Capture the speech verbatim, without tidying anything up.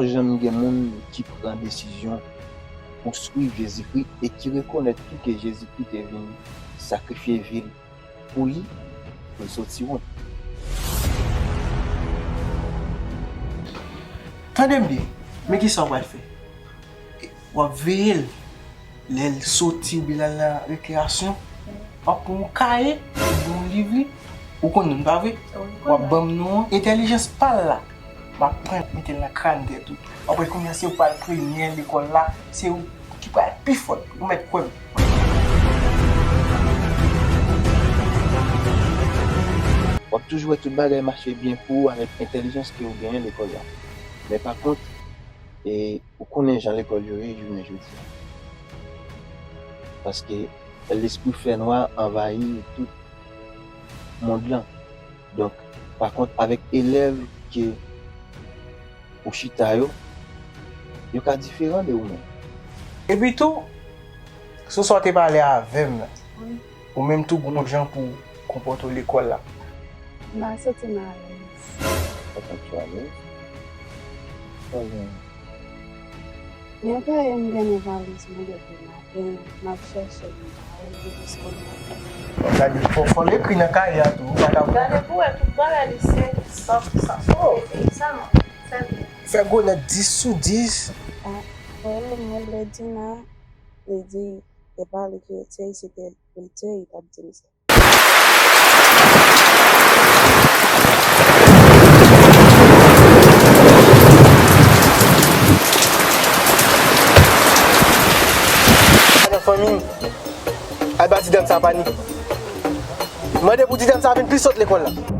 Janm gen moun ki pran desizyon pou swiv Jezikri e ki rekonèt tou ke Jezikri te vin sakrifye vi l pou li, pou l soti wont. Tande m byen, men kisa w pral fè? W ap veye l. Lè l soti oubyen l al nan rekreasyon, w ap pran yon kaye oubyen yon liv li. Ou konn li, pa vre? W ap ban m non an. Entèlijans pa l la, m ap pran l mete l nan kràn tèt ou. W ap wè kounye a se ou k pral premye lekòl la, se ou ki pral pi fò. Ou mèt kwè m. W ap toujou wè tout bagay mache byen pou ou avèk entèlijans ke ou genyen lekòl la. Men pa kont, e, ou konnen jan lekòl yo ye jounen jodi a. Paske lespri fènwa anvayi tout mond lan. Donk, pa kont, avèk elèv ke ou chita yo, yo ka diferan de ou menm. Epi tou, sou sa w te pale avè m la, wi, ou menm tou gon jan pou w konpòte w lekòl la. M pa santi m alèz. Ou pa santi w alèz? Sa w gen? Gen yon kaye m gen nan valiz mwen depi maten, m ap chèche l, m pa wè l, jis kounye a. Gade, fò, fò l ekri nan kaye a tou, ou pa ka. Gade pou wè tout bagay li se sòf, sòf. Oh! Sa non, sèvi. Fè gwo nèt dis sou dis. Ah, frè m, mwen rele Dina, li di, e pa li ki retire, se ke retire, li t ap di m sa. Nan fanmi m, al ba ti dam sa panik. Mande pou ti dam sa vin pi sòt lekòl la.